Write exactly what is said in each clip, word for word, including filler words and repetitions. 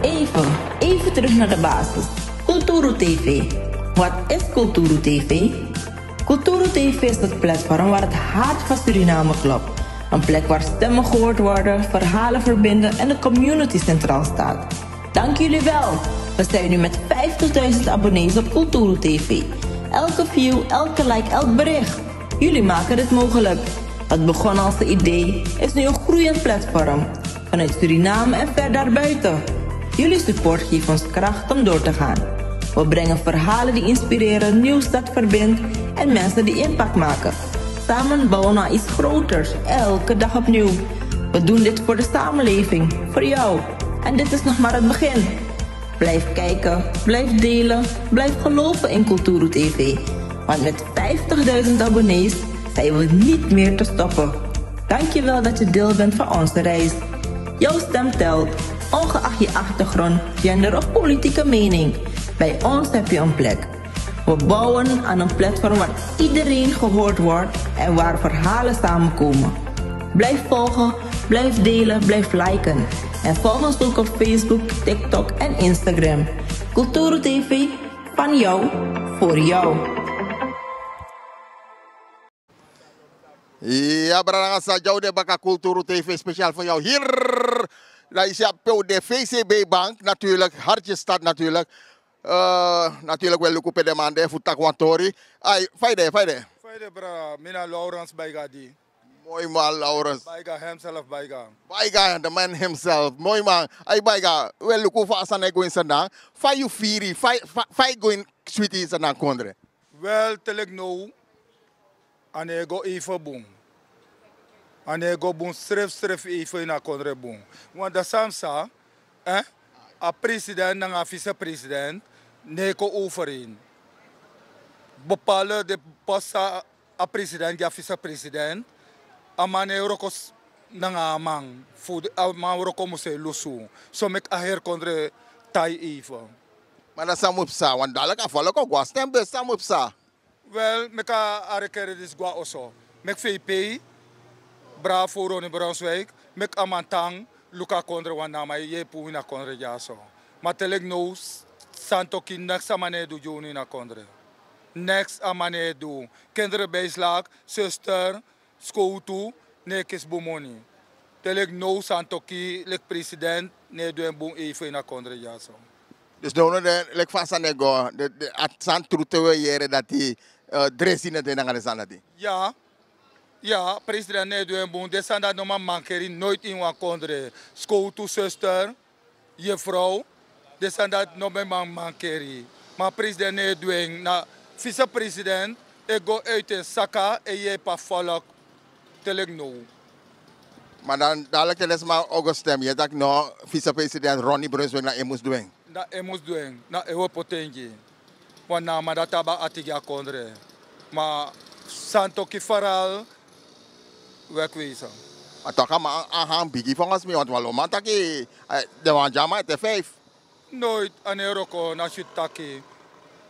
Even, even terug naar de basis. Kulturu T V. Wat is Kulturu T V? Kulturu T V is het platform waar het hart van Suriname klopt. Een plek waar stemmen gehoord worden, verhalen verbinden en de community centraal staat. Dank jullie wel. We zijn nu met vijftigduizend abonnees op Kulturu T V. Elke view, elke like, elk bericht. Jullie maken dit mogelijk. Wat begon als een idee, is nu een groeiend platform. Vanuit Suriname en ver daarbuiten. Jullie support geeft ons kracht om door te gaan. We brengen verhalen die inspireren, nieuws dat verbindt en mensen die impact maken. Samen bouwen we aan iets groters, elke dag opnieuw. We doen dit voor de samenleving, voor jou. En dit is nog maar het begin. Blijf kijken, blijf delen, blijf geloven in Kulturu T V. Want met vijftigduizend abonnees zijn we niet meer te stoppen. Dankjewel dat je deel bent van onze reis. Jouw stem telt, ongeacht je achtergrond, gender of politieke mening. Bij ons heb je een plek. We bouwen aan een platform waar iedereen gehoord wordt en waar verhalen samenkomen. Blijf volgen, blijf delen, blijf liken. En volg ons ook op Facebook, TikTok en Instagram. Kulturu T V, van jou, voor jou. Ya, brada, nanga sa, dya un de baka, Kulturu T V speciaal voor jou hier. Dan yu si a pe un de, V C B Bank natuurlijk, Hartjestad natuurlijk. Eh, natuurlijk, we luku pe den man de fu taki wan tori. Ai, fa yu de, fa yu de? Fa yu de, brada? Mi na Lawrence Baigadi. Mooi man, Lawrence. Baiga himself, Baiga. Baiga, the man himself. Mooi man. Ai, Baiga, we luku fa a sani e go ini Sranan. Fa yu firi, fa, fa, fa e go ini switi ini Sranan kondre? Wel, te leki now, a no e go even bun. A no e go bun srefsrefi, even ini a kondre bun. Want dati san mi sa, eh, a president nanga a vicepresident no e kon overeen. Bepaalde posten san a president gi a vicepresident, a man no e wroko nanga a man, fu a man wroko mus e lusu. So meki a heri kondre tai even. Ma dan san mus psa, want dadelijk a volk o go na stem, dus san mus psa? Wel, meki a regering disi go na oso. Meki V P, bravo Ronnie Brunswijk, meki a man tan luku a kondre, want na a man e yepi wi ini a kondre dyaso. Ma te leki now, Santokhi, neks a man no e du gi unu ini a kondre. Neks a man no e du. Kinderbijslag, zuster, skowtu, no e kisi bun moni. Te leki now, Santokhi leki president no e du en bun even ini a kondre dyaso. Dus now, no, de, leki fa a sani e go, de, de, a sani tru te wi e yere dati, eh, dresi no de nanga den sani dati? Ya, ya, president no e du en bun. Den sani dati no man mankeri noiti ini wan kondre. Skowtu, zuster, yefrow, den sani dati no man mankeri. Ma president no e du en, na vicepresident e go uit en saka e yepi a volk te leki now. Ma dan, dadelijk te den sma o go stem, yu e taki no, vicepresident Ronnie Brunswijk, na en mus du en. Na en mus du en, na en wi o poti en gi. Want na a man dati abi a ati gi a kondre. Ma Santokhi verhaal, wegwezen. Ma toch a man, a han bigi, volgens mi, want wan lo man taki, eh, den wani gi a man ete vijf. Noiti, a no e wroko, na switi taki.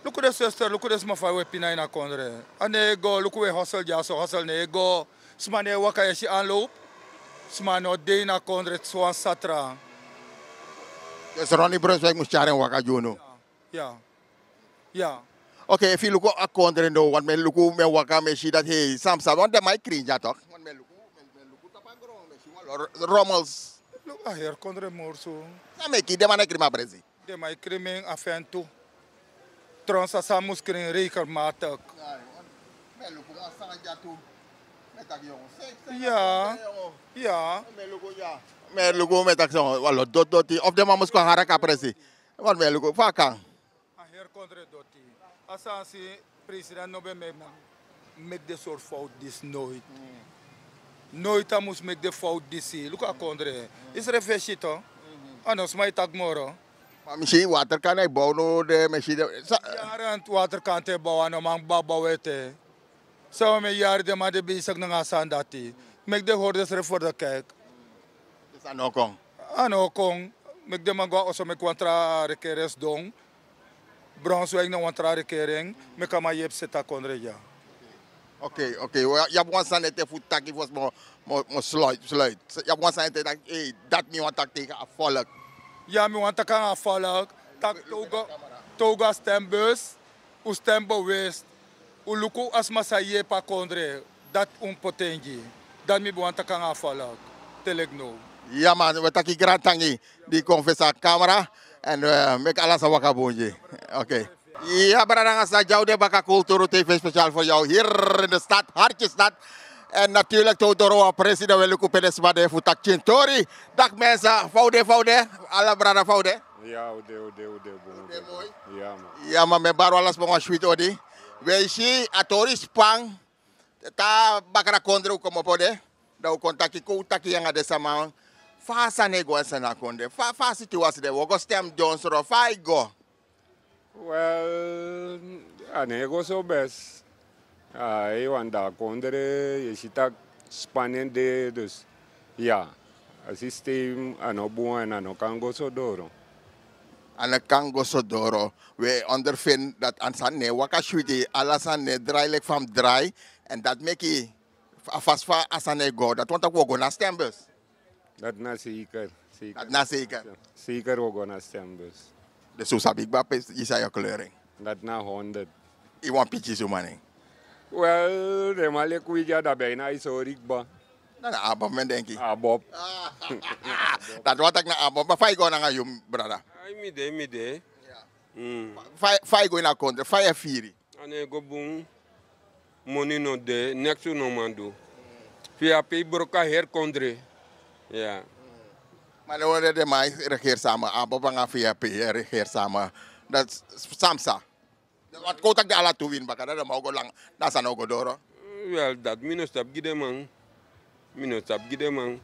Luku den zuster, luku den sma fa wi e pina ini a kondre. A no e go, luku wi e hosel dyaso, hosel no e go. Sma no e waka, yu e si anloop. Sma no de ini a kondre, sowan satra. Dus Ronnie Brunswijk mus tyari en waka gi unu. Ya, ya. Ok, efu yu luku a kondre now, want mi e luku, mi e waka, mi e si dati, hei, san mi sabi, want den man e krin dya toch. Want mi e luku, mi e, mi e luku tapu a gron, mi e si wan lo-, rommels. Luku a heri kondre moro so. San meki den man e krin, ma presi? Den man e krin, mi en a feni tu. Trouwens a sani mus krin regelmatig. Mi e luku wan sani dya tu. Mi e taki, yongu, se, se, ya, ya. Mi e luku, ya. Mi e luku, mi e taki so, wan lo doti doti. Of den man mus kon haraka presi. Want mi e luku, fa a kan? A heri kondre doti. A sani si president no ben meki, meki den sortu fowtu disi noiti. Noiti a mus meki den fowtu disi. Luku a kondre. Yu srefi e si tu. A no sma e taki moro. Ma mi si waterkant e bow now, den, mi si den. Sa- Yari waterkant e bow, a no man bow ete. San wan yari den man de bezig nanga a sani dati. Meki den hori densrefi voor de kerk. Dus a no kon? A no kon. Meki den man go na oso, meki wan tra regering sidon. Brunswijk na wan tra regering, meki a man yepi seti a kondre dya. Ok, ok. Yu abi wan sani ete fu taki fosi mi o, mi o, mi o sluit, sluit. Yu abi wan sani ete taki, hei, dati mi wani taki tegen a volk. Ya, mi wani taki nanga a volk, taki te un go a stembus, un stem bewust, un luku a sma san yepi a kondre, dati un potengi. Dati mi ben wani taki nanga a volk, te leki now. Ya man, we taki grantangi di kon fesi a kamera, èn meki ala sani waka bun gi. Oké. Ya, brada nanga sisa, dya un de baka, Kulturu T V speciaal voor jou hier in de stad, Hartjestad. En natuurlijk te un doro wan presi, dan we luku pe den sma de fu taki en tori. Dag mensen, fa un de, fa un de? Ala brada, fa un de? Ya, un de, un de, un de bun. Un de moi. Ya man. Ya man, mi e bari ala sma wan switi odi. We si a tori span, te a bakra kondre un komopo de, dan un kon taki, kon un taki nanga den sama. Fa a sani e go na a kondre? Fa, fa a situasi de? Un o go stem dyonsro, fa a e go? Wel, a no e go so best. Ai, want a kondre, yu e si taki spanning de, dus ya, a systeem a no bun èn a no kan go so doro. A no kan go so doro. We ondervind dati a sani no e waka switi, ala sani no e drai leki fa a mus drai. Èn dati meki a fasi fa a sani e go, dati wani taki un o go na stembus. Dati na zeker. Zeker. Dati na zeker. Zeker un o go na stembus. Dus un sabi kaba pe yu sa kleur en. Dati na honderd. Yu wan pikin suma nen? Wel, den man leki wi dya, dan bijna yu sori kaba. Na, na ABOP mi e denki. ABOP. Dati wani taki na ABOP. Ma fa e go nanga yu, brada? Ai, mi de, mi de. Ya. Mm. Fa, fa e go ini a kondre, fa yu e firi? A no e go bun. Moni no de, neks un no man du. Fi a pei broko a heri kondre. Ya. Ma den wan de, den man e regeri sama, ABOP nanga fi a pei e regeri sama. Dati san mi sa. Want kon un taki den ala tu wini baka, dan den man o go langa, dan a sani o go doro. Wel, dati mi no sabi gi den man. Mi no sabi gi den man.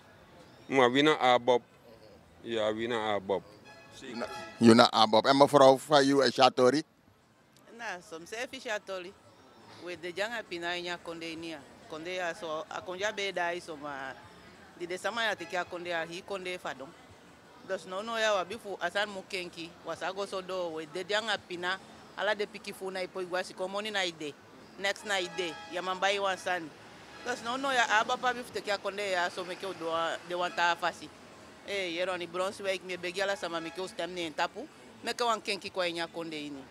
Ma wi na ABOP. Ya, wi na ABOP. Yu na ABOP. Èn mevrouw, fa yu e si a tori? Na so mi seefi si a tori. We dede anga pina ini a kondee ini ya. Kondee ya so, a kondee ya be e daai so, ma di den sama ya teki a kondee, a hii kondee fadon. Dus nownow ya wi abi fu a sani mu kenki, wi á sa go so doo, we dede anga pina. Ala den pikin fu unu e poi go a sikoo, moni ná e de. Neks ná e de, yu á man bai wan sani. Dus nownow ya ABOP abi fu teki a kondee ya so meke u du wan, de wan taa fasi. Ee, yere, Ronnie Brunswijk, mi e begi ala sama meke u stem na en tapu. Meke wan kenki kon a ini a kondee ini.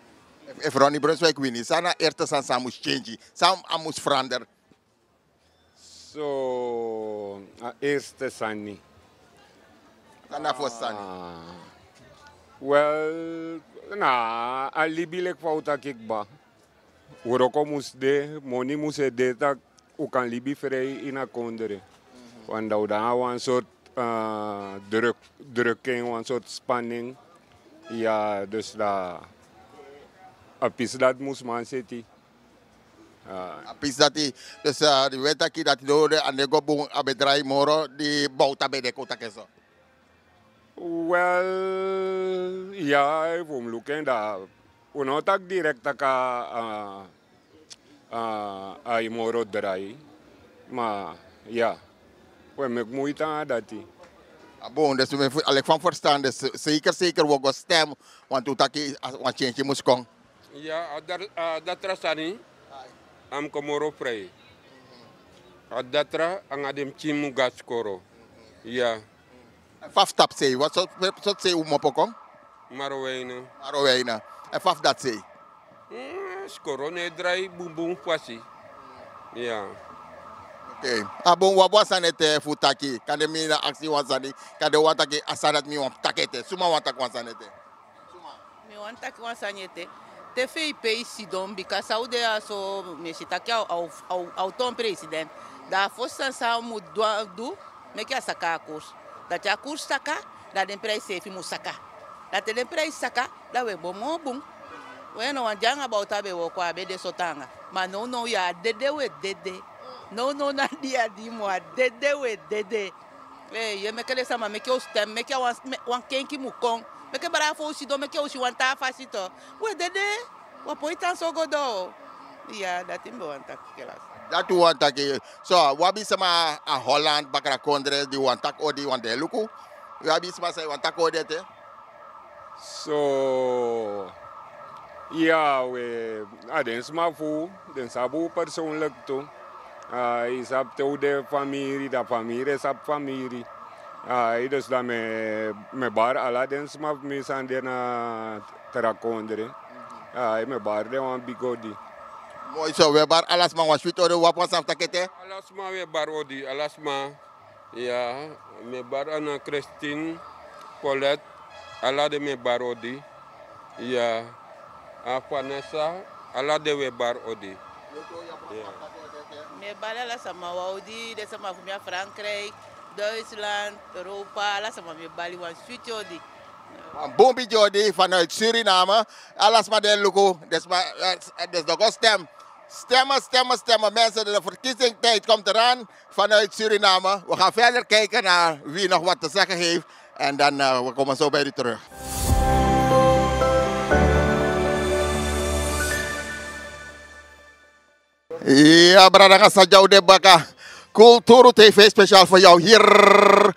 Efu, efu Ronnie Brunswijk wini, san na a eerste sani san a mus kenki, san a mus verander? So, a eerste sani. San na a fosi sani? Ah, wel, na a libi leki fa u taki kaba. Wroko mus de, moni mus e de, taki u kan libi frei ini a kondre. Want dan u de nanga wan sortu, ah, druk, druk en, wan sortu spanning. Ya, dus dan a pisi dati mus man seti. Ah. A pisi dati, dus, ah, di we taki dati no, a no e go bun, a be drai moro, di Bouta be de, kon taki en so. Wel, ya, efu un mus luku en, dan un no o taki direct taki a, a, a e moro drai. Ma ya, un e meki muiti nanga dati. A bun, dus mi fu, a leki fa mi ferstan, dus zeker, zeker un o go stem, want un taki, a, wan kenki mus kon. Ya, a datra, a datra sani, a mus kon moro frei. A datra anga den pikin mus go na skoro. Ya. Fa fu tapu sei, wat so, so sei un mus opo kon? Marowijne. Marowijne. Èn fa fu dati sei? Mm, skoro no e drai bunbun fasi. Ya. Oké. A bun, un abi wan sani ete fu taki. Kande mi na aksi wan sani. Kande un wani taki a sani dati mi wani taki ete. Suma wani taki wan sani ete? Mi wani taki wan sani ete. Te fei pei sidon, bika san un de ya so, mi e si taki a o, a o, a o, a o toon president. Dan a fosi sani san a mus du, du, meke a saka a koers. Dan te a koers saka, dan den prijs seefi mus saka. Dan te den prijs saka, dan un e bo moo bun. We, na wan di anga Bouta be wooko, a be de so taanga. Ma nownow ya a dede un e dede. Nownow na di a di moo, a dede un e dede. Ee, yu e meke den sama meke u stem, meke a wan, wan kenki mu kon. Meke bravo u sidon, meke u si wan taa fasi tu. We dede, wan poi tan so go doo. Ya, dati mi be wani taki, kelas. Dati un wani taki. So, un abi sama a Holland, Bakra Kondre, di wani taki odi, want den e luku. Un abi sama san e wani taki odi ete? So, ya, we, a den sma fu u, den sabi u persoonlijk tu. A, yu sabi te u de famiri, dan famiri e sabi famiri. Ai, dus dan mi e bari ala den sma fu mi san de na tra kondre. Ai, mi e bari den wan bigi odi. Moi so, wi e bari ala sma wan switi odi, wan pwan san fu taki ete? Ala sma wi e bari odi, ala sma. Ya, mi e bari a na Christine, Paulette, ala den mi e bari odi. Ya, a Vanessa, ala den wi e bari odi. Ya. Mi e bari ala sama wan odi, den sama fu mi a Frankrijk, Duitsland, Europa, ala sama mi e bari wan switi odi. Wan bun bigi odi vanuit Suriname. Ala sma di e luku, den sma, eh, den sma go stem. Stemmen, stemmen, stemmen. Mensen, de verkiezingstijd komt eraan vanuit Suriname. We gaan verder kijken naar wie nog wat te zeggen heeft. En dan, eh, we komen zo bij u terug. Ja, brada, ga sa jou de baka. Kulturu T V speciaal voor jou hier.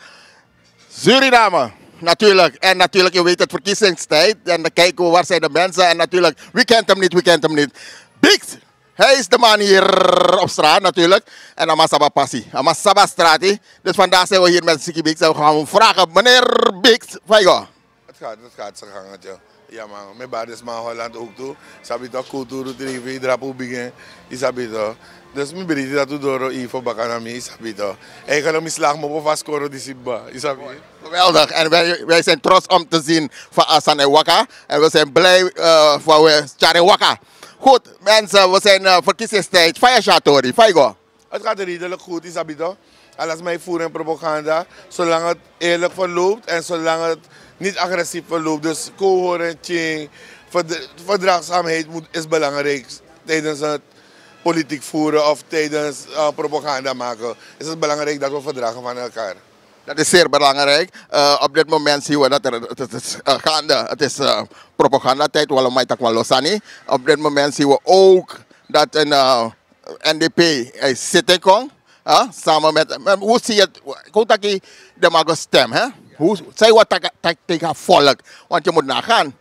Suriname, natuurlijk. En natuurlijk, je weet het, verkiezingstijd. En dan kijken we, waar zijn de mensen. En natuurlijk, wie kent hem niet, wie kent hem niet. Biggs, hij is de man hier op straat, natuurlijk. En a man sabi a pasi, a man sabi a strati. Dus vandaag zijn we hier met Siki Biggs. En we gaan hem vragen, meneer Biggs, fa yu go? Het gaat, het gaat zijn gangetje. Ja man, mi e bari den sma na Holland ook tu. Sabi toch, Kulturu T V, drapu bigin. Yu sabi toch. Dus mi breiti dati un doro, yu fu baka na mi, yu sabi toch. Eigenlijk mi slaag mi opo fu a skoro disi baba, yu sabi. Geweldig. En wij, wij zijn trots om te zien van a sani e waka. En we zijn blij, eh, van we tyari en waka. Goed, mensen, we zijn, eh, verkiezingstijd. Fa yu e si a tori, fa yu go? Het gaat redelijk goed, yu sabi toch. Ala sma e voer en propaganda. Zolang het eerlijk verloopt en zolang het niet agressief verloopt. Dus cohort en chain, verd-, verdraagzaamheid moet, is belangrijk tijdens het politiek voeren of tijdens, eh, propaganda maken. Is het belangrijk dat we verdragen van elkaar. Dat is zeer belangrijk. Eh, op dit moment zien we dat er, het, het is, eh, gaande. Het is, eh, propagandatijd, we allemaal tak wan lo sani. Op dit moment zien we ook dat een, eh, N D P, eh, zit e kon, hè, samen met, met, hoe zie je het? Hoe taki de man go stem, hè? Hoe, zij wat tak, tak tegen volk. Want je moet nagaan.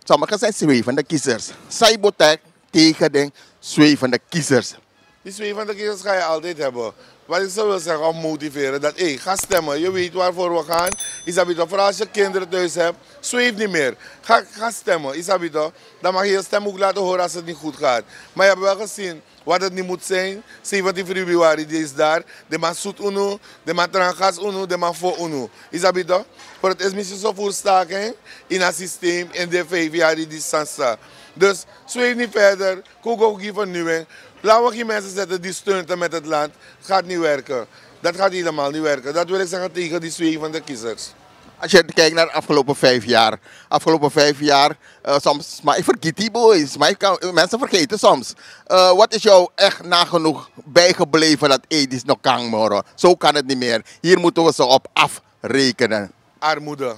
Sommigen zijn zwevende kiezers. Zij betekent tegen de zwevende kiezers. Die zwevende kiezers ga je altijd hebben. Wat ik ze wil zeggen om motiveren, dat, hey, ga stemmen. Je weet waarvoor we gaan. Yu sabi toch, vooral als je kinderen thuis hebt, zweef niet meer. Ga, ga stemmen, yu sabi toch. Dan mag je je stem ook laten horen als het niet goed gaat. Maar je hebt wel gezien wat het niet moet zijn. Zeventien februari, die is daar. Den man sutu unu, den man trangas unu, den man fo unu. Yu sabi toch? Voor het is misschien zo voor staking in het systeem in de vijf jaar die sani sa. Dus zweef niet verder. Kon go gi vernieuwing. Laten we geen mensen zetten die stunten met het land. Gaat niet werken. Dat gaat helemaal niet werken. Dat wil ik zeggen tegen die zwevende kiezers. Als je kijkt naar de afgelopen vijf jaar. Afgelopen vijf jaar, eh, soms, maar ik vergeet die boys. Maar ik kan, mensen vergeten soms. Eh, wat is jou echt nagenoeg bijgebleven dat, hey, dit is nog kan moro. Zo kan het niet meer. Hier moeten we ze op afrekenen. Armoede.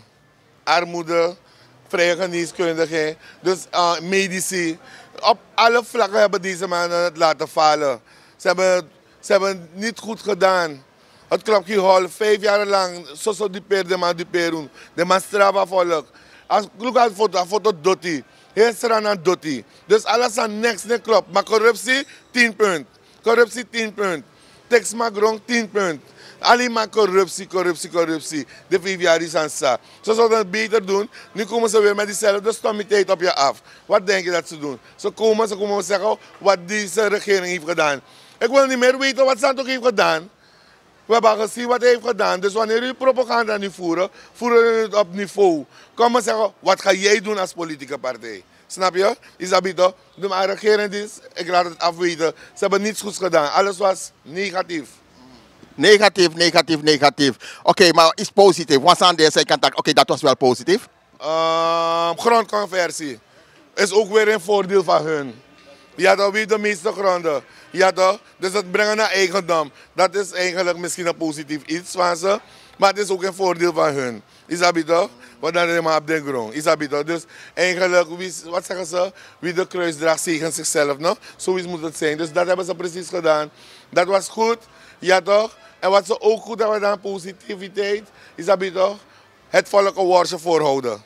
Armoede, vrije geneeskundige, dus, eh, medici. Op alle vlakken hebben deze mannen het laten falen. Ze hebben, ze hebben het niet goed gedaan. Het klopt geen hol, vijf jaar lang, soso dupeer den man, dupeer unu. Den man straf a volk. Als, look at foto, a foto doti. Heel Sranan doti. Dus alles aan niks, niks klopt. Maar corruptie, tien punt. Corruptie, tien punt. Teki sma gron, tien punt. Alleen maar corruptie, corruptie, corruptie. De vijf jaar die sani sa. Ze zouden het beter doen. Nu komen ze weer met diezelfde stommiteit op je af. Wat denk je dat ze doen? Ze komen, ze komen zeggen wat deze regering heeft gedaan. Ik wil niet meer weten wat Santok heeft gedaan. We hebben al gezien wat hij heeft gedaan. Dus wanneer u propaganda nu voeren, voeren we het op niveau. Kom maar zeggen, wat ga jij doen als politieke partij? Snap je? Yu sabi toch? De regering die is, ik laat het afweten. Ze hebben niets goeds gedaan. Alles was negatief. Negatief, negatief, negatief. Oké, maar iets positief. Wan sani san yu kan taki, oké, dat was wel positief. Ehm, grondconversie is ook weer een voordeel van hun. Ja, toch, wie de meeste gronden. Ja, toch? Dus het brengen naar eigendom. Dat is eigenlijk misschien een positief iets van ze. Maar het is ook een voordeel van hun. Yu sabi toch? Want dan de man op de grond. Yu sabi toch? Dus eigenlijk, wie, wat zeggen ze? Wie de kruis draagt, zegent zichzelf, no? Zoiets moet het zijn. Dus dat hebben ze precies gedaan. Dat was goed. Ja, toch? En wat ze ook goed hebben gedaan, positiviteit. Yu sabi toch? Het volk een worstje voorhouden.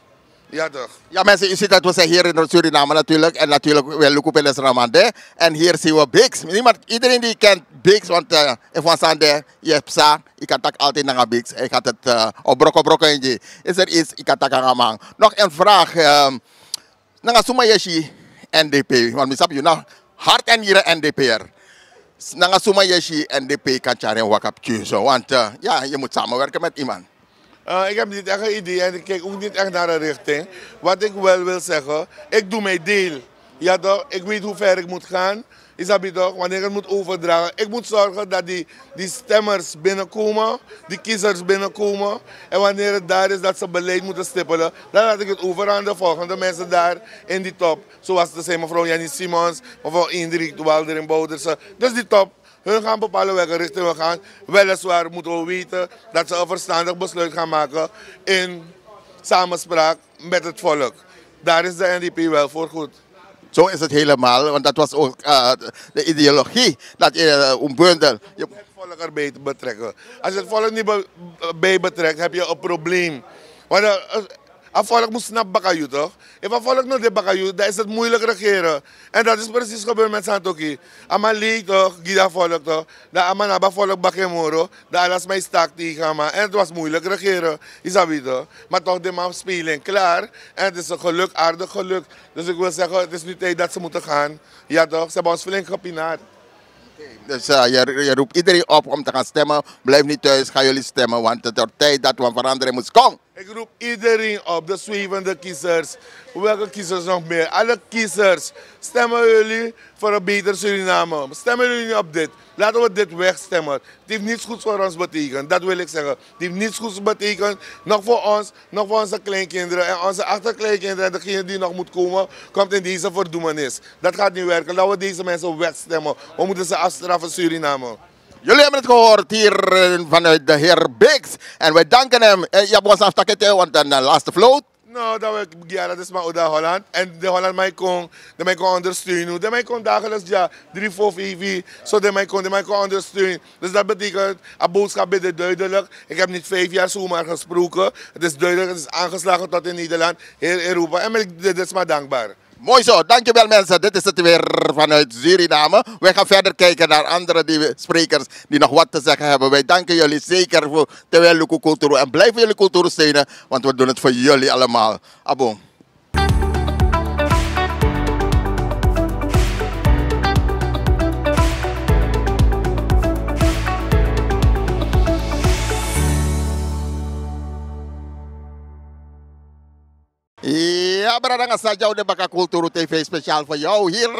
Ja, toch? Ja, mensen, u ziet dat we zijn hier in Suriname natuurlijk. En natuurlijk, we lopen op in Ramande. En hier zien we Biggs. Niemand, iedereen die kent Biggs, want eh, in Van Sande, je hebt Psa, je kan tak altijd naar Biggs. Hij gaat het eh, op broko broko in die. Is er iets, je kan tak aan man. Nog een vraag. ehm, Nanga suma yesi N D P, want mi sabi yu na hart en nieren N D P'er. Nanga suma yesi N D P kan tyari en waka op keuze, want eh, ja, je moet samenwerken met iemand. Eh, ik heb niet echt een idee en ik kijk ook niet echt naar een richting. Wat ik wel wil zeggen, ik doe mijn deel. Ja toch, ik weet hoe ver ik moet gaan. Isabi toch, wanneer ik het moet overdragen, ik moet zorgen dat die, die stemmers binnenkomen, die kiezers binnenkomen. En wanneer het daar is dat ze beleid moeten stippelen, dan laat ik het over aan de volgende mensen daar in die top. Zoals de zijn mevrouw Jenny Simons, mevrouw Indrik Waldering Boudersen. Dus die top, hun gaan bepalen welke richting we gaan. Weliswaar moeten we weten dat ze een verstandig besluit gaan maken in samenspraak met het volk. Daar is de N D P wel voor goed. Zo is het helemaal, want dat was ook eh, de ideologie dat je eh, een bundel. Je moet het volk erbij betrekken. Als je het volk niet be- bij betrekt, heb je een probleem. Want eh, het volk moet snappen, bakayu toch? Als het volk niet bakayu, dan is het moeilijk regeren. En dat is precies gebeurd met Santoki. Ama leeg toch, gida volk toch? Dan ama naba volk bakemoro, dan alles mij stak tegen ama. En het was moeilijk regeren, isabi toch? Maar toch, de man speling klaar. En het is een geluk, aardig geluk. Dus ik wil zeggen, het is nu tijd dat ze moeten gaan. Ja toch, ze hebben ons flink gepineerd. Dus eh, je, je roept iedereen op om te gaan stemmen. Blijf niet thuis, gaan jullie stemmen, want het wordt tijd dat we een verandering moeten komen. Ik roep iedereen op, de zwevende kiezers. Welke kiezers nog meer? Alle kiezers, stemmen jullie voor een beter Suriname? Stemmen jullie niet op dit? Laten we dit wegstemmen. Het heeft niets goeds voor ons betekend, dat wil ik zeggen. Het heeft niets goeds betekend, nog voor ons, nog voor onze kleinkinderen en onze achterkleinkinderen en degene die nog moet komen, komt in deze verdoemenis. Dat gaat niet werken. Laten we deze mensen wegstemmen. We moeten ze afstraffen, Suriname. Jullie hebben het gehoord hier eh, vanuit de heer Biggs. En wij danken hem. Eh, ja, bosan stakete, want dan de laatste vloot. No, dat we Giara de Sma Oda Holland. En de Holland mij kon, de mij kon ondersteunen. De mij kon dagelijks, ja, drie, vier, vijf. Zo de mij kon, de mij kon ondersteunen. Dus dat betekent, een boodschap is duidelijk. Ik heb niet vijf jaar zomaar gesproken. Het is duidelijk, het is aangeslagen tot in Nederland, heel Europa. En ben ik de, de Sma dankbaar. Mooi zo, dankjewel mensen. Dit is het weer vanuit Suriname. Wij gaan verder kijken naar andere die, sprekers die nog wat te zeggen hebben. Wij danken jullie zeker voor terwijl jullie cultuur en blijven jullie cultuur steunen, want we doen het voor jullie allemaal. Abon. Ja, brada, nanga san dya un de baka, Kulturu T V speciaal voor jou hier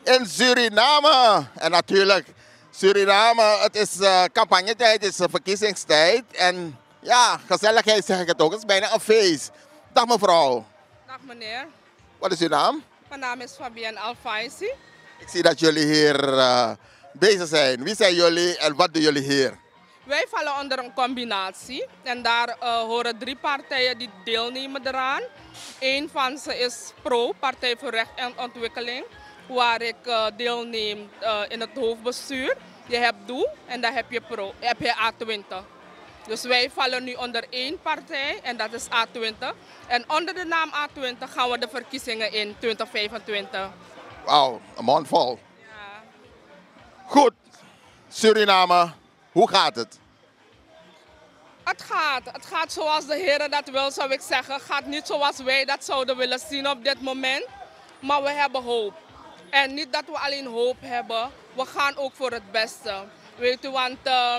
in Suriname. En natuurlijk, Suriname, het is eh, campagnetijd, het is eh, verkiezingstijd. En ja, gezelligheid zeg ik het ook, het is bijna een feest. Dag mevrouw. Dag meneer. Wat is uw naam? Mijn naam is Fabienne Alfaisi. Ik zie dat jullie hier eh, bezig zijn. Wie zijn jullie en wat doen jullie hier? Wij vallen onder een combinatie en daar eh, horen drie partijen die deelnemen eraan. Eén van ze is pro, Partij voor Recht en Ontwikkeling, waar ik eh, deelneem eh, in het hoofdbestuur. Je hebt doe en dan heb je pro, heb je A twintig. Dus wij vallen nu onder één partij en dat is A twintig. En onder de naam A twintig gaan we de verkiezingen in twintig vijfentwintig. Wauw, een mond vol. Ja. Goed, Suriname, hoe gaat het? Het gaat, het gaat zoals de Heer dat wil, zou ik zeggen. Het gaat niet zoals wij dat zouden willen zien op dit moment. Maar we hebben hoop. En niet dat we alleen hoop hebben, we gaan ook voor het beste. Weet u, want eh,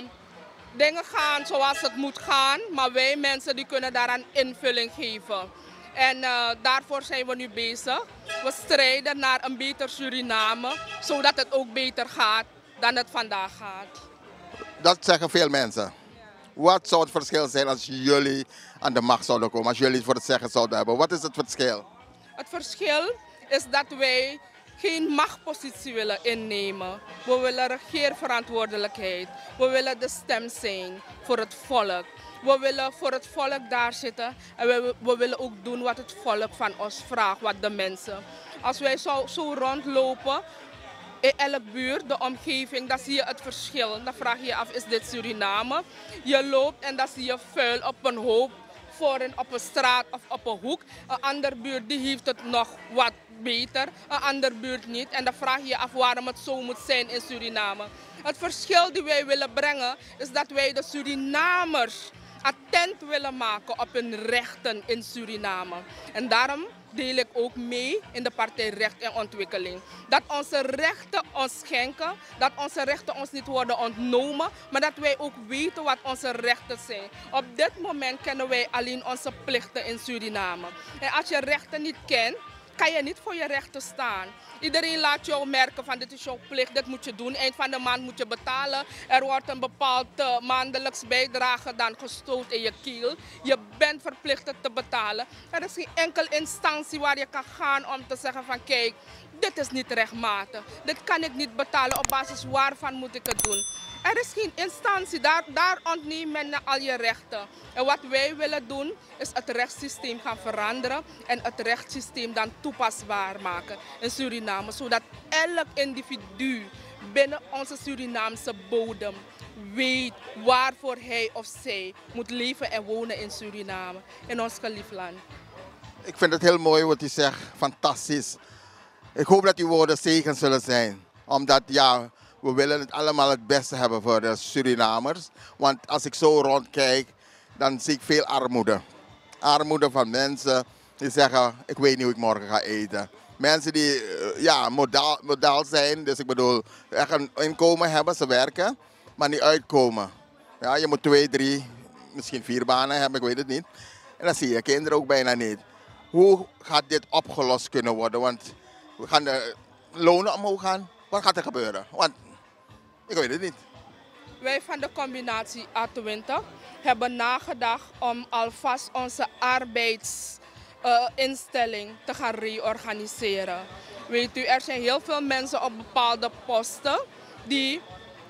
dingen gaan zoals het moet gaan, maar wij mensen die kunnen daaraan invulling geven. En eh, daarvoor zijn we nu bezig. We strijden naar een beter Suriname, zodat het ook beter gaat dan het vandaag gaat. Dat zeggen veel mensen. Wat zou het verschil zijn als jullie aan de macht zouden komen, als jullie het voor het zeggen zouden hebben? Wat is het verschil? Het verschil is dat wij geen machtspositie willen innemen. We willen regeerverantwoordelijkheid. We willen de stem zijn voor het volk. We willen voor het volk daar zitten en we, we willen ook doen wat het volk van ons vraagt, wat de mensen. Als wij zo, zo rondlopen in elk buurt, de omgeving, dan zie je het verschil. Dan vraag je je af, is dit Suriname? Je loopt en dan zie je vuil op een hoop voor en op een straat of op een hoek. Een andere buurt die heeft het nog wat beter, een andere buurt niet. En dan vraag je je af waarom het zo moet zijn in Suriname. Het verschil die wij willen brengen is dat wij de Surinamers attent willen maken op hun rechten in Suriname. En daarom deel ik ook mee in de partij Recht en Ontwikkeling. Dat onze rechten ons schenken, dat onze rechten ons niet worden ontnomen, maar dat wij ook weten wat onze rechten zijn. Op dit moment kennen wij alleen onze plichten in Suriname. En als je rechten niet kent, kan je niet voor je rechten staan. Iedereen laat jou merken van: dit is jouw plicht, dit moet je doen. Eind van de maand moet je betalen. Er wordt een bepaald eh, maandelijks bijdrage dan gestoten in je kiel. Je bent verplicht het te betalen. Er is geen enkel instantie waar je kan gaan om te zeggen van: kijk, dit is niet rechtmatig. Dit kan ik niet betalen, op basis waarvan moet ik het doen? Er is geen instantie, daar, daar ontneemt men al je rechten. En wat wij willen doen, is het rechtssysteem gaan veranderen en het rechtssysteem dan toepasbaar maken in Suriname, zodat elk individu binnen onze Surinaamse bodem weet waarvoor hij of zij moet leven en wonen in Suriname, in ons geliefd land. Ik vind het heel mooi wat u zegt, fantastisch. Ik hoop dat uw woorden zegen zullen zijn. Omdat ja, we willen het allemaal het beste hebben voor de Surinamers. Want als ik zo rondkijk, dan zie ik veel armoede. Armoede van mensen die zeggen: ik weet niet hoe ik morgen ga eten. Mensen die eh, ja, modaal, modaal zijn, dus ik bedoel, echt een inkomen hebben, ze werken, maar niet uitkomen. Ja, je moet twee, drie, misschien vier banen hebben, ik weet het niet. En dan zie je kinderen ook bijna niet. Hoe gaat dit opgelost kunnen worden? Want we gaan de lonen omhoog gaan. Wat gaat er gebeuren? Want ik weet het niet. Wij van de combinatie A twintig hebben nagedacht om alvast onze arbeidsinstelling te gaan reorganiseren. Weet u, er zijn heel veel mensen op bepaalde posten die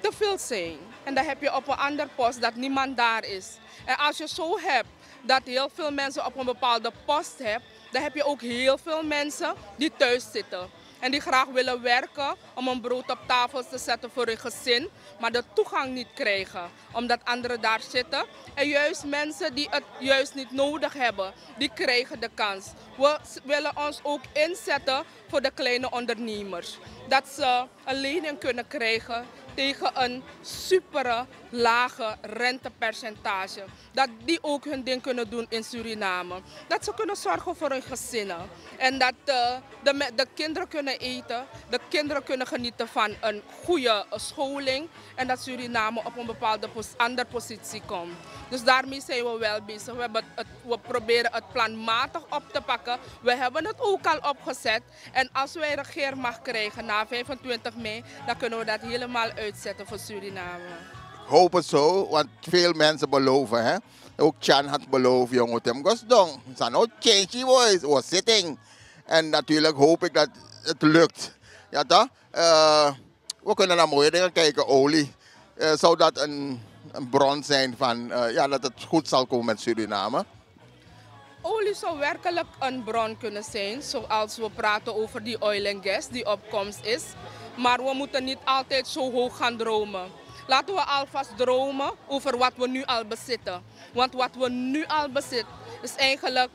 te veel zijn. En dan heb je op een ander post dat niemand daar is. En als je zo hebt dat heel veel mensen op een bepaalde post hebt, dan heb je ook heel veel mensen die thuis zitten. En die graag willen werken om een brood op tafel te zetten voor hun gezin, maar de toegang niet krijgen, omdat anderen daar zitten. En juist mensen die het juist niet nodig hebben, die krijgen de kans. We willen ons ook inzetten voor de kleine ondernemers. Dat ze een lening kunnen krijgen tegen een super lage rentepercentage. Dat die ook hun ding kunnen doen in Suriname. Dat ze kunnen zorgen voor hun gezinnen. En dat eh, de, me- de kinderen kunnen eten, de kinderen kunnen genieten van een goede eh, scholing. En dat Suriname op een bepaalde pos- andere positie komt. Dus daarmee zijn we wel bezig. We, hebben het, we proberen het planmatig op te pakken. We hebben het ook al opgezet. En als wij regeermacht krijgen na vijfentwintig mei, dan kunnen we dat helemaal uitzetten voor Suriname. Ik hoop het zo, want veel mensen beloven. Hè? Ook Chan had beloofd, jongen, Tim Gosdong. Sano Change Voice was sitting. En natuurlijk hoop ik dat het lukt. Ja, toch? Eh, we kunnen naar mooie dingen kijken, olie. Eh, zou dat een, een bron zijn van eh, ja, dat het goed zal komen met Suriname? Olie zou werkelijk een bron kunnen zijn, zoals we praten over die oil en gas die op komst is. Maar we moeten niet altijd zo hoog gaan dromen. Laten we alvast dromen over wat we nu al bezitten. Want wat we nu al bezitten is eigenlijk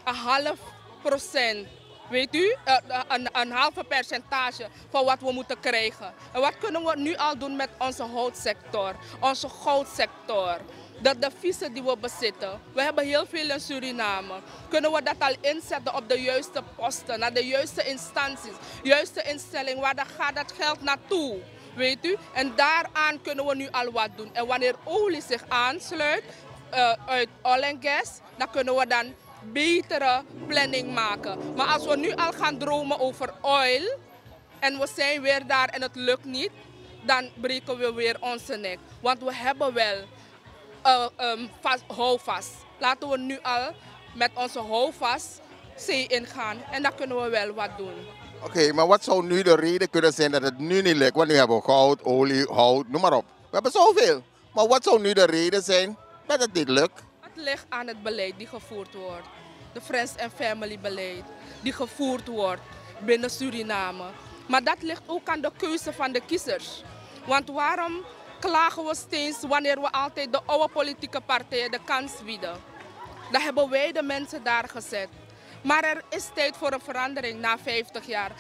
een half procent. Weet u, eh, eh, een, een halve percentage van wat we moeten krijgen. En wat kunnen we nu al doen met onze houtsector, onze goudsector? De deviezen die we bezitten. We hebben heel veel in Suriname. Kunnen we dat al inzetten op de juiste posten, naar de juiste instanties, juiste instelling, waar dan gaat dat geld naartoe? Weet u? En daaraan kunnen we nu al wat doen. En wanneer olie zich aansluit eh, uit oil en gas, dan kunnen we dan betere planning maken. Maar als we nu al gaan dromen over oil en we zijn weer daar en het lukt niet, dan breken we weer onze nek. Want we hebben wel eh, ehm, vast, houvast. Laten we nu al met onze houvast zee ingaan en dan kunnen we wel wat doen. Oké, maar wat zou nu de reden kunnen zijn dat het nu niet lukt? Want nu hebben we goud, olie, hout, noem maar op. We hebben zoveel. Maar wat zou nu de reden zijn dat het niet lukt? Het ligt aan het beleid die gevoerd wordt. De Friends and Family beleid die gevoerd wordt binnen Suriname. Maar dat ligt ook aan de keuze van de kiezers. Want waarom klagen we steeds wanneer we altijd de oude politieke partijen de kans bieden? Dan hebben wij de mensen daar gezet. Maar er is tijd voor een verandering na vijftig jaar.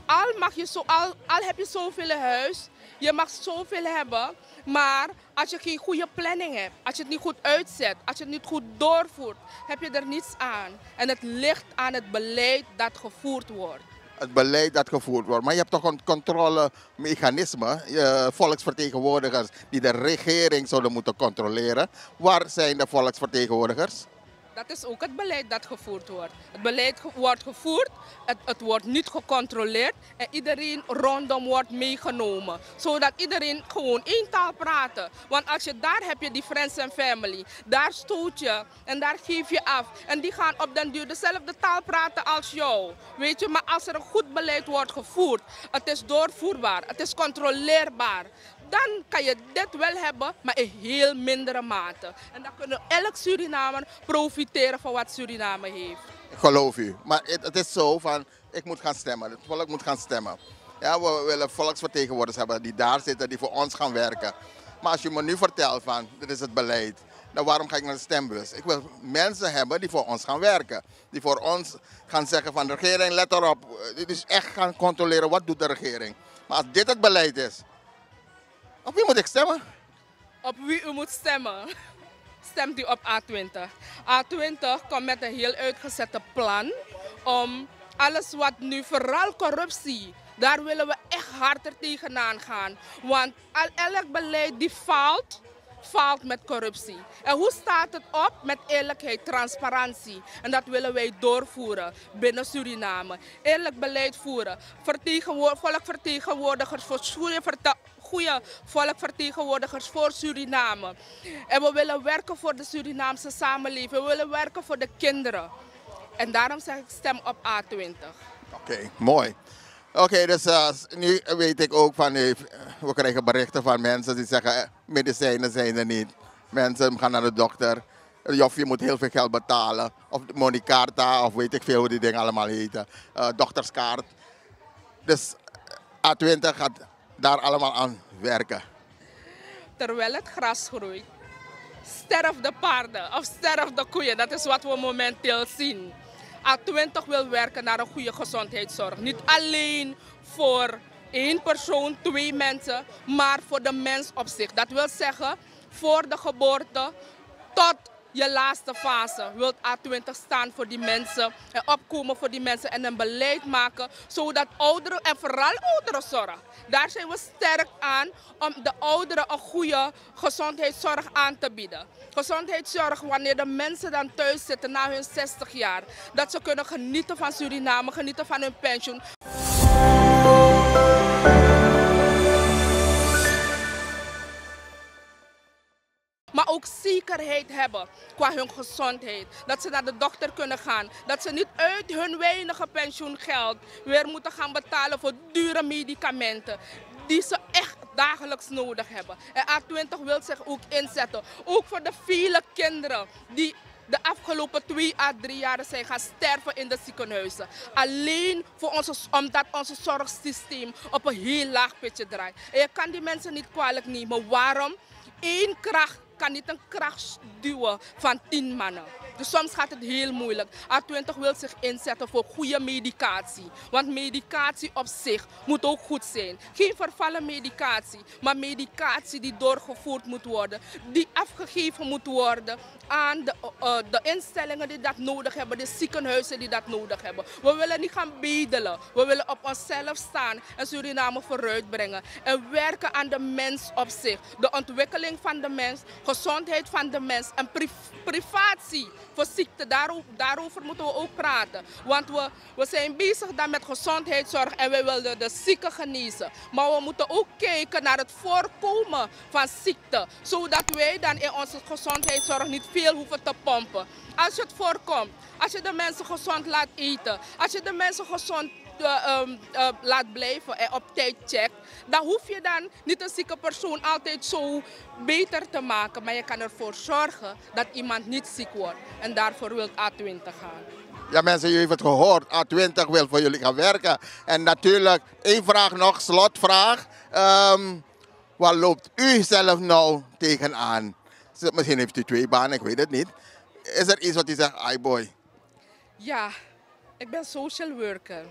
Al mag je zo, al, al heb je zoveel in huis, je mag zoveel hebben, maar als je geen goede planning hebt, als je het niet goed uitzet, als je het niet goed doorvoert, heb je er niets aan. En het ligt aan het beleid dat gevoerd wordt. Het beleid dat gevoerd wordt. Maar je hebt toch een controlemechanisme, je volksvertegenwoordigers die de regering zouden moeten controleren. Waar zijn de volksvertegenwoordigers? Dat is ook het beleid dat gevoerd wordt. Het beleid ge- wordt gevoerd, het, het wordt niet gecontroleerd en iedereen rondom wordt meegenomen. Zodat iedereen gewoon één taal praat. Want als je daar heb je die friends en family, daar stoot je en daar geef je af. En die gaan op den duur dezelfde taal praten als jou. Weet je, maar als er een goed beleid wordt gevoerd, het is doorvoerbaar, het is controleerbaar, dan kan je dit wel hebben, maar in heel mindere mate. En dan kunnen elk Surinamer profiteren van wat Suriname heeft. Ik geloof u. Maar het, het is zo van, ik moet gaan stemmen. Het volk moet gaan stemmen. Ja, we willen volksvertegenwoordigers hebben die daar zitten, die voor ons gaan werken. Maar als u me nu vertelt van, dit is het beleid, dan waarom ga ik naar de stembus? Ik wil mensen hebben die voor ons gaan werken. Die voor ons gaan zeggen van, regering, let erop. Die dus echt gaan controleren, wat doet de regering. Maar als dit het beleid is, op wie moet ik stemmen? Op wie u moet stemmen, stemt u op A twintig. A twintig komt met een heel uitgezette plan om alles wat nu, vooral corruptie, daar willen we echt harder tegenaan gaan. Want al, elk beleid die faalt, faalt met corruptie. En hoe staat het op met eerlijkheid, transparantie? En dat willen wij doorvoeren binnen Suriname. Eerlijk beleid voeren. Vertegenwoor- volkvertegenwoordigers voor goede, verte- goede volkvertegenwoordigers voor Suriname. En we willen werken voor de Surinaamse samenleving. We willen werken voor de kinderen. En daarom zeg ik stem op A twintig. Oké, mooi. Oké, dus eh, nu weet ik ook van, eh, we krijgen berichten van mensen die zeggen, eh, medicijnen zijn er niet. Mensen gaan naar de dokter. Of je moet heel veel geld betalen. Of Monicarta, of weet ik veel hoe die dingen allemaal heten. Eh, dokterskaart. Dus A twintig gaat daar allemaal aan werken. Terwijl het gras groeit, sterven de paarden of sterven de koeien. Dat is wat we momenteel zien. A twintig wil werken naar een goede gezondheidszorg. Niet alleen voor één persoon, twee mensen, maar voor de mens op zich. Dat wil zeggen, voor de geboorte tot je laatste fase wilt A twintig staan voor die mensen en opkomen voor die mensen en een beleid maken zodat ouderen, en vooral ouderenzorg, daar zijn we sterk aan om de ouderen een goede gezondheidszorg aan te bieden. Gezondheidszorg, wanneer de mensen dan thuis zitten na hun zestig jaar, dat ze kunnen genieten van Suriname, genieten van hun pensioen. Maar ook zekerheid hebben qua hun gezondheid. Dat ze naar de dokter kunnen gaan. Dat ze niet uit hun weinige pensioengeld weer moeten gaan betalen voor dure medicamenten die ze echt dagelijks nodig hebben. En A twintig wil zich ook inzetten, ook voor de vele kinderen die de afgelopen twee à drie jaren zijn gaan sterven in de ziekenhuizen. Alleen voor onze, omdat onze zorgsysteem op een heel laag pitje draait. En je kan die mensen niet kwalijk nemen. Waarom? Eén kracht kan niet een kracht duwen van tien mannen. Dus soms gaat het heel moeilijk. A twintig wil zich inzetten voor goede medicatie. Want medicatie op zich moet ook goed zijn. Geen vervallen medicatie, maar medicatie die doorgevoerd moet worden, die afgegeven moet worden aan de, eh, de instellingen die dat nodig hebben, de ziekenhuizen die dat nodig hebben. We willen niet gaan bedelen. We willen op onszelf staan en Suriname vooruitbrengen. En werken aan de mens op zich. De ontwikkeling van de mens, gezondheid van de mens en priv- privatie voor ziekte. Daarover, daarover moeten we ook praten. Want we, we zijn bezig dan met gezondheidszorg en wij willen de zieken genezen. Maar we moeten ook kijken naar het voorkomen van ziekte, zodat wij dan in onze gezondheidszorg niet veel hoeven te pompen. Als je het voorkomt, als je de mensen gezond laat eten, als je de mensen gezond eh, ehm, eh, laat blijven en op tijd checkt, dan hoef je dan niet een zieke persoon altijd zo beter te maken, maar je kan ervoor zorgen dat iemand niet ziek wordt. En daarvoor wilt A twintig gaan. Ja, mensen, u heeft het gehoord. A twintig wil voor jullie gaan werken. En natuurlijk, één vraag nog, slotvraag. Ehm, waar loopt u zelf nou tegenaan? Z- Misschien heeft u twee banen, ik weet het niet. Is er iets wat u zegt, ai boy? Ja, ik ben social worker.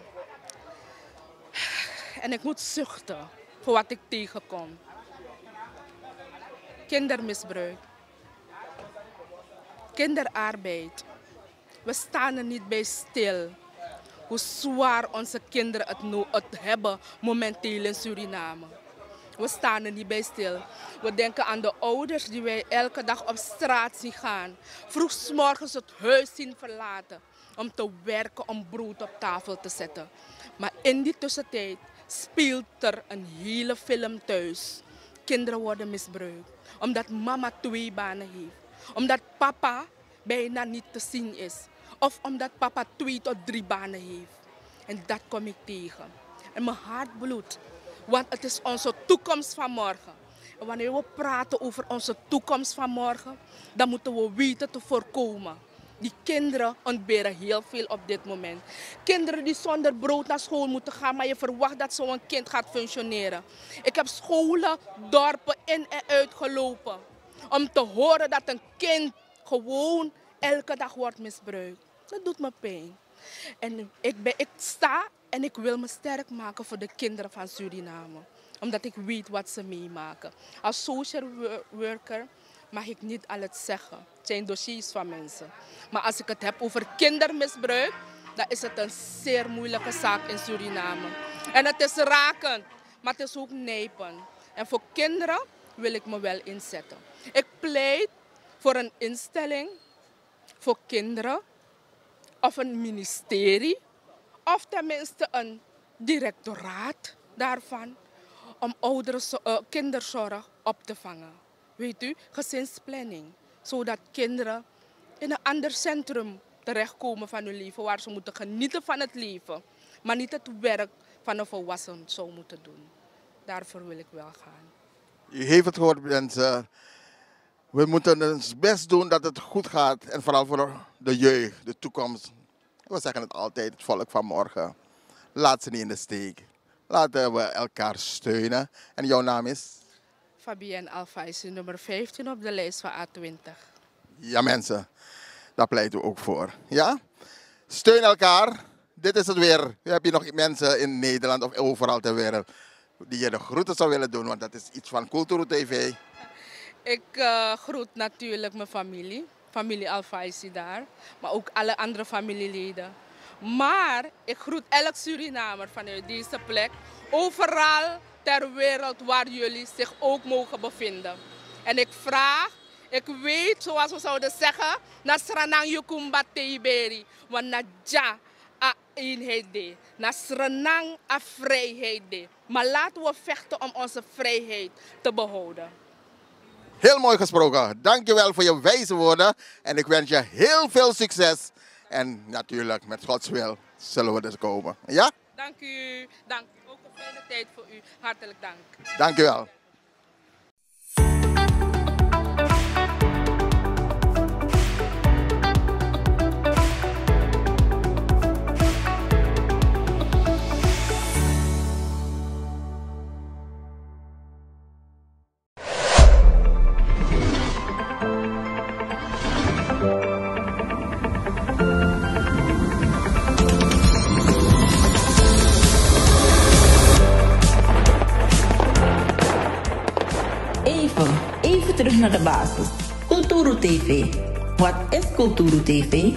En ik moet zuchten voor wat ik tegenkom. Kindermisbruik. Kinderarbeid. We staan er niet bij stil hoe zwaar onze kinderen het, no het hebben momenteel in Suriname. We staan er niet bij stil. We denken aan de ouders die wij elke dag op straat zien gaan. Vroeg 's morgens het huis zien verlaten om te werken, om brood op tafel te zetten. Maar in die tussentijd speelt er een hele film thuis. Kinderen worden misbruikt omdat mama twee banen heeft. Omdat papa bijna niet te zien is. Of omdat papa twee tot drie banen heeft. En dat kom ik tegen. En mijn hart bloedt. Want het is onze toekomst van morgen. En wanneer we praten over onze toekomst van morgen, dan moeten we weten te voorkomen. Die kinderen ontberen heel veel op dit moment. Kinderen die zonder brood naar school moeten gaan, maar je verwacht dat zo'n kind gaat functioneren. Ik heb scholen, dorpen in en uitgelopen om te horen dat een kind gewoon elke dag wordt misbruikt. Dat doet me pijn. En ik, ben, ik sta en ik wil me sterk maken voor de kinderen van Suriname. Omdat ik weet wat ze meemaken. Als social wo- worker mag ik niet alles zeggen. Het zijn dossiers van mensen. Maar als ik het heb over kindermisbruik, dan is het een zeer moeilijke zaak in Suriname. En het is rakend, maar het is ook nijpend. En voor kinderen wil ik me wel inzetten. Ik pleit voor een instelling voor kinderen of een ministerie of tenminste een directoraat daarvan om ouderen, eh, kinderzorg op te vangen. Weet u, gezinsplanning, zodat kinderen in een ander centrum terechtkomen van hun leven, waar ze moeten genieten van het leven, maar niet het werk van een volwassene zou moeten doen. Daarvoor wil ik wel gaan. U heeft het gehoord, mensen. We moeten ons best doen dat het goed gaat. En vooral voor de jeugd, de toekomst. We zeggen het altijd, het volk van morgen. Laat ze niet in de steek. Laten we elkaar steunen. En jouw naam is? Fabienne Alfaisi, nummer vijftien op de lijst van A twintig. Ja, mensen, daar pleiten we ook voor. Ja? Steun elkaar. Dit is het weer. U hebt hier nog mensen in Nederland of overal ter wereld die je de groeten zou willen doen, want dat is iets van Kulturu T V. Ik eh, groet natuurlijk mijn familie, familie Alfaisi daar, maar ook alle andere familieleden. Maar ik groet elk Surinamer vanuit deze plek, overal ter wereld waar jullie zich ook mogen bevinden. En ik vraag, ik weet, zoals we zouden zeggen, na Sranang Yukumba Teiberi, want na dya a eenheid de, na Sranang a vrijheid de. Maar laten we vechten om onze vrijheid te behouden. Heel mooi gesproken. Dankjewel voor je wijze woorden. En ik wens je heel veel succes. En natuurlijk, met Gods wil, zullen we dus komen. Ja? Dank u. Dank u. Ook een fijne tijd voor u. Hartelijk dank. Dankjewel. Even, even terug naar de basis. Kulturu T V. Wat is Kulturu T V?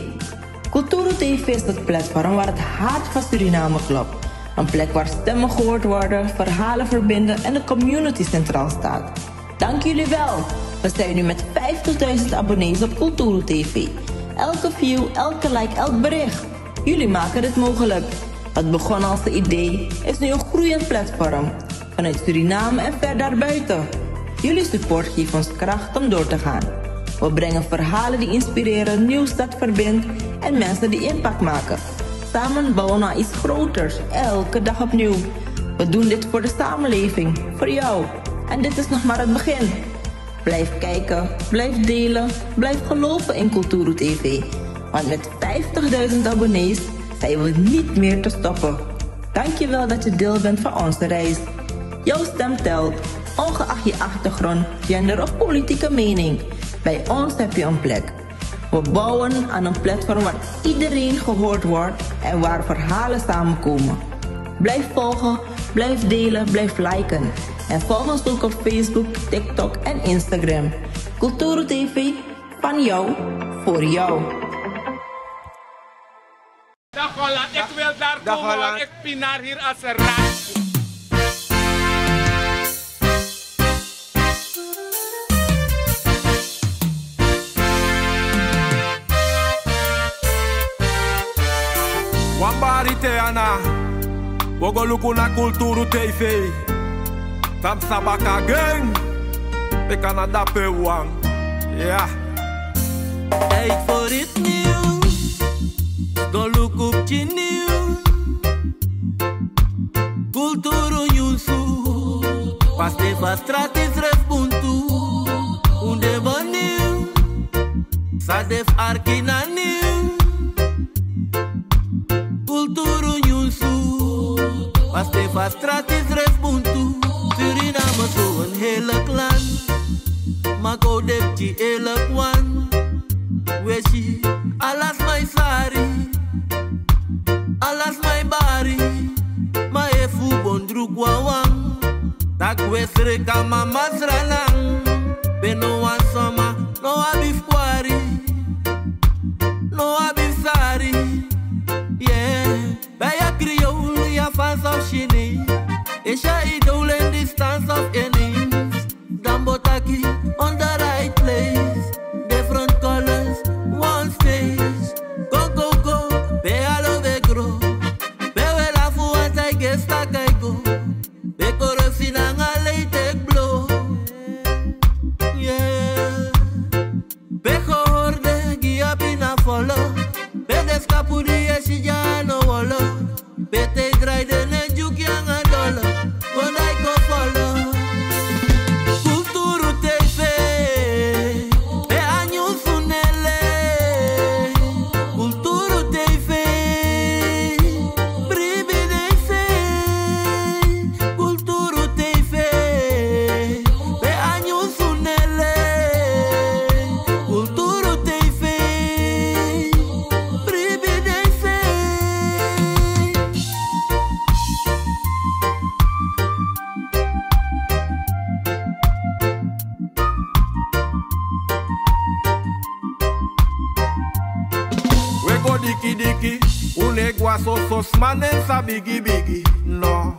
Kulturu T V is het platform waar het hart van Suriname klopt. Een plek waar stemmen gehoord worden, verhalen verbinden en de community centraal staat. Dank jullie wel. We zijn nu met vijftigduizend abonnees op Kulturu T V. Elke view, elke like, elk bericht. Jullie maken dit mogelijk. Wat begon als een idee, is nu een groeiend platform. Vanuit Suriname en ver daarbuiten. Jullie support geeft ons kracht om door te gaan. We brengen verhalen die inspireren, nieuws dat verbindt en mensen die impact maken. Samen bouwen we iets groters, elke dag opnieuw. We doen dit voor de samenleving, voor jou. En dit is nog maar het begin. Blijf kijken, blijf delen, blijf geloven in Kulturu T V. Want met vijftigduizend abonnees zijn we niet meer te stoppen. Dankjewel dat je deel bent van onze reis. Jouw stem telt, ongeacht je achtergrond, gender of politieke mening. Bij ons heb je een plek. We bouwen aan een platform waar iedereen gehoord wordt en waar verhalen samenkomen. Blijf volgen, blijf delen, blijf liken. En volg ons ook op Facebook, TikTok en Instagram. Kulturu T V, van jou, voor jou. Dag Holland, ik wil daar komen, maar ik pinar hier als een rat. Wan bari te ana, wi o go luku na Kulturu T V. San psa baka gen, meki a na dape wan. Ya. Tijd voor iets nieuws. Go luku pikin nieuws. Kulturu nyunsu. Paste fa strati srefi buntu. Un de bun nieuw. San de fu arki na nieuw. Kulturu nyunsu. Paste fa strati srefi buntu. Suriname so een heerlijk land. Ma kon de pikin eerlijk wan. We si ala sma e sari, ala sma e bari. Ma efu un bon druku wawan, taki we sreka mama sranan. Pe no wan sma no abi fu kwari, no abi fu sari. Yeah. Ben je Creool, Javaans of Chinees? Is je idool in die stand of ineens? Dan bo taki on the right place. Different colors, one stage. Go, go, go, pe alo we grow. Pe we lafu want I guess tak I go. Pe corruptie nanga lei take blow. Yeah. Pe gehorde gi a pina folo. Pe de skapu di e si dya no wolo. Pe te drai de ne dyuki anga dolo. Kon dai kon folo. Kulturu T V. Pe a nyunsu nele. Kulturu T V. Bribi den sei. Kulturu T V. Pe a nyunsu nele. Kulturu T V. Bribi den sei. We go diki diki, un no e go a soso sma nen sa bigi bigi, no.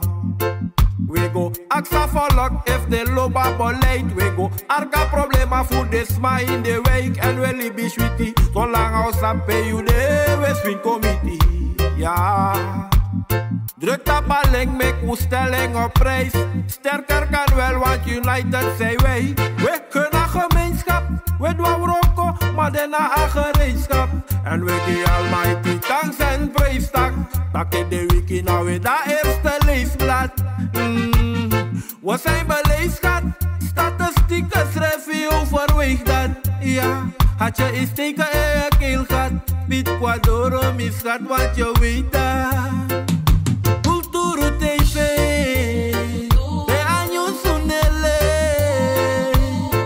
We go aksi a folku efu den lobi a beleid. We go arki a problema fu den sma ini den wijk èn we libi switi. Solanga un sabi pe yu de, we swinkomiti. Ya. Druk tapu a link, meki un stel en op prijs. Sterker kan wel, want united zijn wij. We kunnen gemeenschap, we doen wroko, maar daarna aan gemeenschap. En we die Almighty thanks en prijs tak. Tak' de wiki na we dat eerste leesblad. Mm. We zijn beleefd, schat. Statistieken schrijven je overweeg dat. Ja, had je eens teken in je keel gehad. Piet Kwadoro, mi schat, wat je weet dat. Kulturu T V. Pe a nyunsu nele.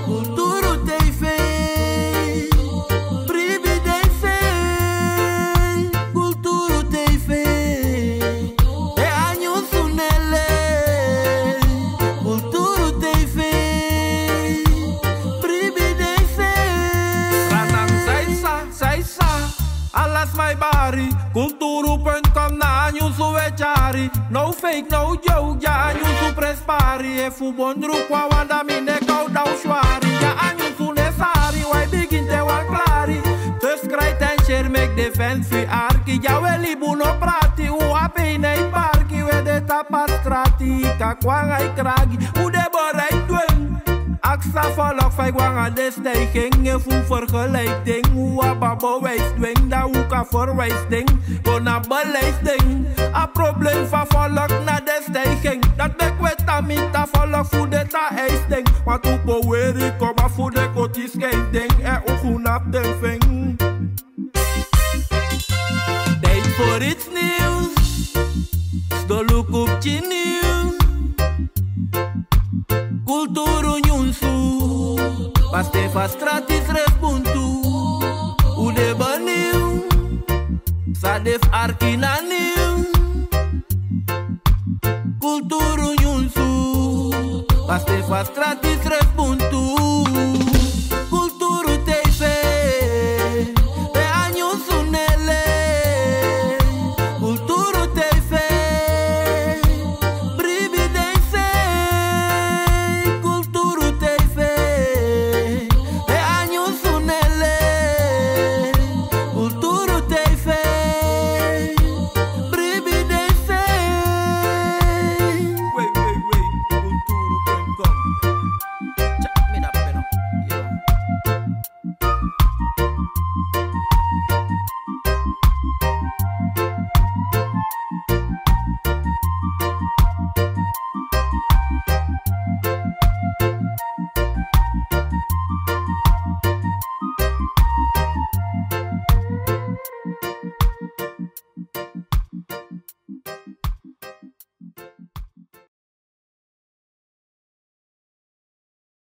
Kulturu T V. Bribi den sei. Kulturu T V. E a nyunsu nele. Kulturu T V. Bribi den sei. Sranan saisa, saisa. Ala sma e bari. Kulturu punt com na a nyunsu we tyari. No fake, no joke, dya a nyunsu prespari. Efu un bon druku wawan, dan mi nek a o dan swari. Dya a nyunsu nesari, wi e bigin te wan klari. Dus krijt en share, meki den fans fu yu arki. Dya we libi, un no prati, un ape ini a parki. We de tapu a strati, kakwan a e kragi. Un de bereid dwen. Aksi a folku fa yu e go anga den stijging. Efu un vergelijk den, un abi a bewijs dwen. Dan un kan verwijs den go na beleid den. A problem fu a folku na den stijging. Dat meki we tan miti a folku fu den tan eis den. Want un kon weri kaba fu den koti skei den. Èn un go na den feng. Tijd voor iets nieuws. Sdoluku pikin nieuws. Kulturu nyunsu. Paste fa strati srefi buntu. Arki na niw. Kulturu nyunsu. Paste fas krati srefi buntu.